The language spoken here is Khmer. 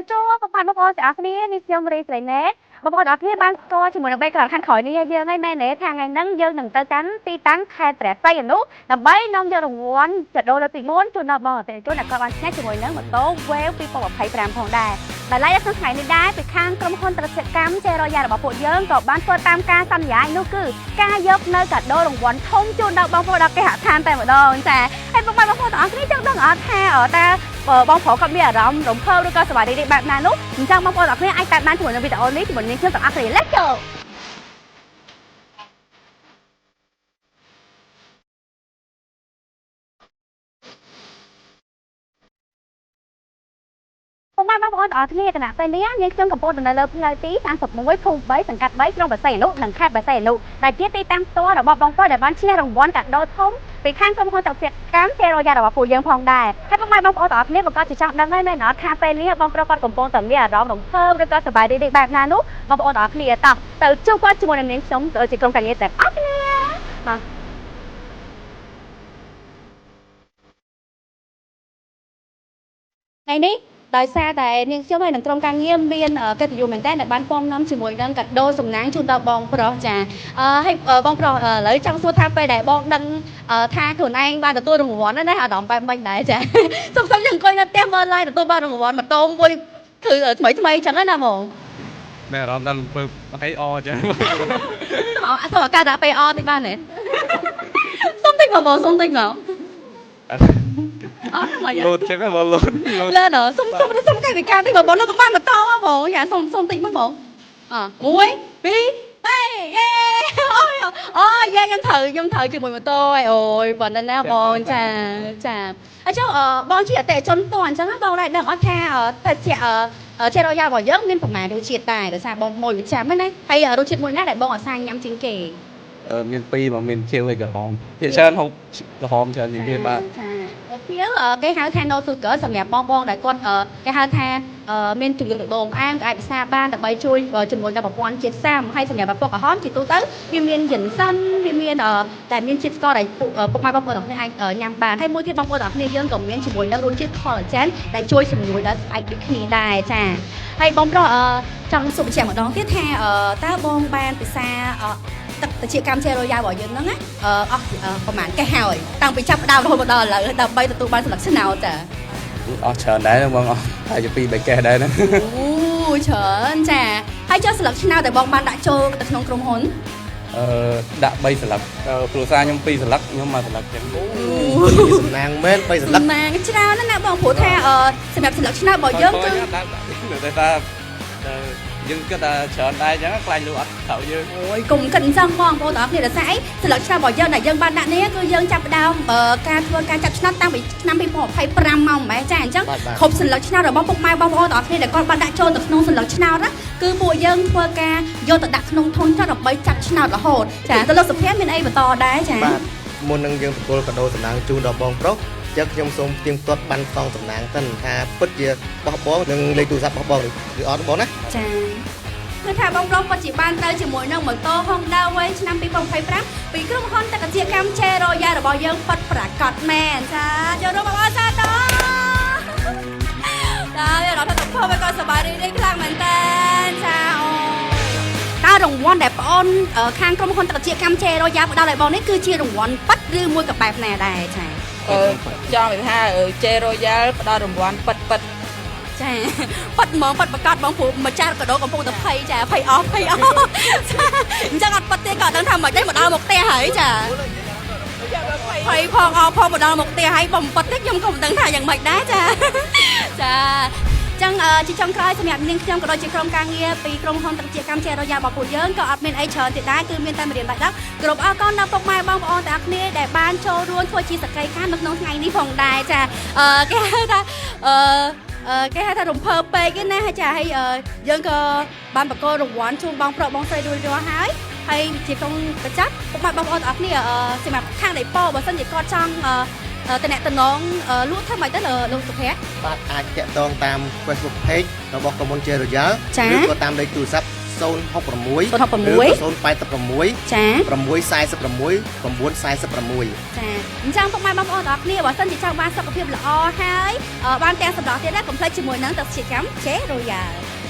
បសួរបងប្អូនបងប្អូនទាំងអស់គ្នានេះខ្ញុំរីស្រីណែតបងប្អូនទាំងអស់គ្នាបានស្គាល់ជាមួយនឹង background ខាងក្រោយនេះយើងហើយមែនទេថាថ្ងៃហ្នឹងយើងនឹងទៅកាន់ទីតាំងខេត្តព្រះសីហនុដើម្បីនាំយករង្វាន់ចដូនលើកទី4ជូនដល់បងអតិថិជនដែលគាត់បានឈ្នះជាមួយនឹងម៉ូតូ Wave 2025ផងដែរដោយឡែកនៅក្នុងថ្ងៃនេះដែរពីខាងក្រុមហ៊ុនត្រជាកម្មចេរ៉ូយ៉ារបស់ពួកយើងក៏បានធ្វើតាមការសន្យានោះគឺការយកនៅកាដូរង្វាន់ធំជូនដល់បងប្អូនដល់គេហដ្ឋានតែម្ដងចាហើយបងប្អូនបងប្អូនទាំងអស់គ្នាចង់ដឹងអត់ថាតើបងប្រុសគាត់មានអារម្មណ៍រំភើបឬក៏សប្បាយរីករាយបែបណានោះអញ្ចឹងបងប្អូនទាំងអស់គ្នាអាចតាមដានជាមួយនឹងវីដេអូនេះជាមួយនឹងខ្ញុំទាំងអស់គ្នា Let's go ពុកម៉ែបងប្អូនទាំងអស់គ្នាគណៈពេលនេះនាងខ្ញុំកំពុងនៅលើផ្លូវទី31ភូមិ3សង្កាត់3ក្រុងបរសៃអនុនិងខេត្តបរសៃអនុដែលជាទីតាំងផ្ទាល់របស់បងប្អូនដែលបានឈ្នះរង្វាន់កាដូធំពីខាងក្រុមហ៊ុនតសិកម្មចេរ៉ូយ៉ារបស់ពួកយើងផងដែរហើយពុកម៉ែបងប្អូនទាំងអស់គ្នាបង្កជាចង់ដឹងហើយមែនអត់ថាពេលនេះបងប្រុសគាត់កំពុងតែមានអារម្មណ៍រំភើបឬក៏សប្បាយរីករាយបែបណានោះបងប្អូនទាំងអស់គ្នាតោះទៅជួបគាត់ជាមួយនឹងនាងខ្ញុំទៅជាក្រុមការងារទាំងអស់គ្នាបាទថ្ងៃនេះដោយសារតែនាងខ្ញុំហើយនឹងក្រុមការងារមានកិត្តិយសមែនតើដែលបានពំនាំជាមួយនឹងកាដូសំណាងជូនដល់បងប្រុសចាអឺហើយបងប្រុសឥឡូវចង់សួរថាពេលដែលបងដឹងថាខ្លួនឯងបានទទួលរង្វាន់ណាអារម្មណ៍បែបម៉េចដែរចាសុំសុំយ៉ាងអង្គុយនៅផ្ទះមើល live ទទួលបានរង្វាន់ម៉ូតូមួយគឺថ្មីថ្មីចឹងណាបង មានអារម្មណ៍ដល់ពើអីអចឹង សូមសូមឱកាសដាក់ពេលអតិចបានទេសុំតិចមកបងសុំតិចមកអត់មក លោតចឹងបងលោតលោត លើណសុំសុំសុំកាយវិការតិចមកបងនៅបានម៉ូតូបងយ៉ាសុំសុំតិចមកបងអ1 2 3យេអូយអូយេខ្ញុំត្រូវខ្ញុំត្រូវជាមួយម៉ូតូហើយអូយប៉ុណ្ណឹងណាបងចាចាអញ្ចឹងបងជាអតិថិជនតអញ្ចឹងបងដែរដឹងអត់ថាតែជាចេរ៉ូយ៉ារបស់យើងមានប្រមាណរសជាតិដែរដោយសារបងមួយប្រចាំណាហើយរសជាតិមួយណាដែលបងអាសាញ៉ាំជាងគេ មានពីរមកមានជាវហើយក្រហមភាគច្រើនហូបក្រហមច្រើនជាងគេបាទ ចាពីគេហៅថា no sugar សម្រាប់បងបងដែលគាត់គេហៅថាមានជំងឺទឹកនោមផ្អែមក៏អាចពិសាបានដើម្បីជួយជំរុញដល់ប្រព័ន្ធជាតិសាំហើយសម្រាប់ពណ៌ក្រហមជាទូទៅវាមានយិនសិនវាមានតែមានជាតិស្ករដែលពុកម៉ែបងប្អូនទាំងគ្នាអាចញ៉ាំបានហើយមួយទៀតបងប្អូនទាំងគ្នាយើងក៏មានជាមួយនឹងរសជាតិ collagen ដែលជួយជំនួយដល់ស្បែកដូចគ្នាដែរចាហើយបងប្រុសចង់សុំបញ្ជាក់ម្ដងទៀតថាតើបងបានពិសាទឹកត្រចៀកកម្មចេរ៉ូយ៉ារបស់យើងហ្នឹងណាអស់ប្រហែលកេះហើយតាំងពីចាប់ផ្ដើមរហូតមកដល់ឥឡូវដើម្បីទទួលបានសន្លឹកឆ្នោតចា អស់ច្រើនដែរបងអស់តែជាពីរបីកេះដែរណា អូច្រើនចាហើយចុះសន្លឹកឆ្នោតដែលបងបានដាក់ចូលទៅក្នុងក្រុមហ៊ុន អឺដាក់3ស្លឹកគ្រួសារខ្ញុំ2ស្លឹកខ្ញុំមួយស្លឹកចឹង សំណាងមែន3សន្លឹក សំណាងច្រើនណាស់ណាបងព្រោះថាសម្រាប់សន្លឹកឆ្នោតរបស់យើងគឺ ដាក់តែថាយើងគិតថាច្រើនដែរចឹងខ្លាចលក់អត់ត្រូវយើង អូយកុំគិតអញ្ចឹងបងប្អូនទាំងអស់គ្នាដោយសារអីសន្លឹកឆ្នោតរបស់យើងដែលយើងបានដាក់នេះគឺយើងចាប់ផ្ដើមការធ្វើការចាប់ឆ្នោតតាំងពីឆ្នាំ2025មកម៉េះចាអញ្ចឹងគ្រប់សន្លឹកឆ្នោតរបស់ពុកម៉ែបងប្អូនទាំងអស់គ្នាដែលគាត់បានដាក់ចូលទៅក្នុងសន្លឹកឆ្នោតណាគឺពួកយើងធ្វើការយកទៅដាក់ក្នុងធុងឆ្នោតដើម្បីចាប់ឆ្នោតរហូតចាទៅលោកសុភ័ក្រមានអីបន្តដែរចា បាទមុននឹងយើងប្រគល់កាដូសំណាងជូនដល់បងប្រុសចឹងខ្ញុំសូមផ្ទៀងផ្ទាត់បានកង់សំណាងសិនថាពិតជាបោះបងនិងលេខទូរស័ព្ទបោះបងឬអត់បងណា ចាគឺថាបងប្រុសពិតជាបានត្រូវជាមួយនឹងម៉ូតូ Honda Wave ឆ្នាំ2025ពីក្រុមហ៊ុនតកជាកម្ម J Royal របស់យើងពិតប្រាកដមែនចាចូលរួមបងប្អូនសាទរចាអារម្មណ៍ថាទៅផុសក៏សប្បាយរីករាយខ្លាំងមែនតើចាអូតើរង្វាន់ដែលប្អូនខាងក្រុមហ៊ុនតកជាកម្ម J Royal ផ្ដល់ឲ្យបងនេះគឺជារង្វាន់ពិតឬមួយក៏បែបណាដែរចា អឺចង់និយាយថា J Royal ផ្ដល់រង្វាន់ពិតពិត ចាប៉ាត់ហ្មងប៉ាត់ប្រកាសបងព្រោះម្ចាស់កដោកំពុងតែភ័យចាភ័យអស់ភ័យអស់ចាអញ្ចឹងអត់ប៉ាត់ទេក៏អត់ដឹងថាមិនដែរមកដល់មកផ្ទះហើយចាភ័យផងអស់ផងមកដល់មកផ្ទះហើយបំប៉ាត់ទេខ្ញុំក៏មិនដឹងថាយ៉ាងម៉េចដែរចាចាចឹងជាចុងក្រោយសម្រាប់នាងខ្ញុំក៏ដូចជាក្រុមការងារពីក្រុមហ៊ុនទឹកជាកម្មជារយ៉ារបស់ពួកយើងក៏អត់មានអីច្រើនទៀតដែរគឺមានតែម្រាមបាច់ដល់គ្រប់អរគុណដល់ពុកម៉ែបងប្អូនទាំងអស់គ្នាដែលបានចូលរួមធ្វើជាសក្ខីកម្មនៅក្នុងថ្ងៃនេះផងដែរចាគេហៅថាអឺគេហៅថារំភើបពេកណាចាហើយយើងក៏បានបកគោរង្វាន់ជូនបងប្រុសបងស្រីរួចរាល់ហើយហើយជាកងប្រចាំពុកម៉ែបងប្អូនទាំងអស់គ្នាសម្រាប់ខាងដៃប៉បើសិនជាគាត់ចង់តំណតំណងលក់ធ្វើម៉េចទៅលោកសុភ័ក្រ បាទអាចតាក់ទងតាម Facebook Page របស់ក្រុមហ៊ុន J Royal ចា ឬក៏តាមលេខទូរស័ព្ទ 066 066 086 ចា 646 946 ចាអញ្ចឹងពុកម៉ែបងប្អូនទាំងអស់គ្នាបើសិនជាចង់បានសុខភាពល្អហើយអឺបានទាំងសម្រស់ទៀតណាកុំភ្លេចជាមួយនឹងទឹកជាកម្ម J Royal។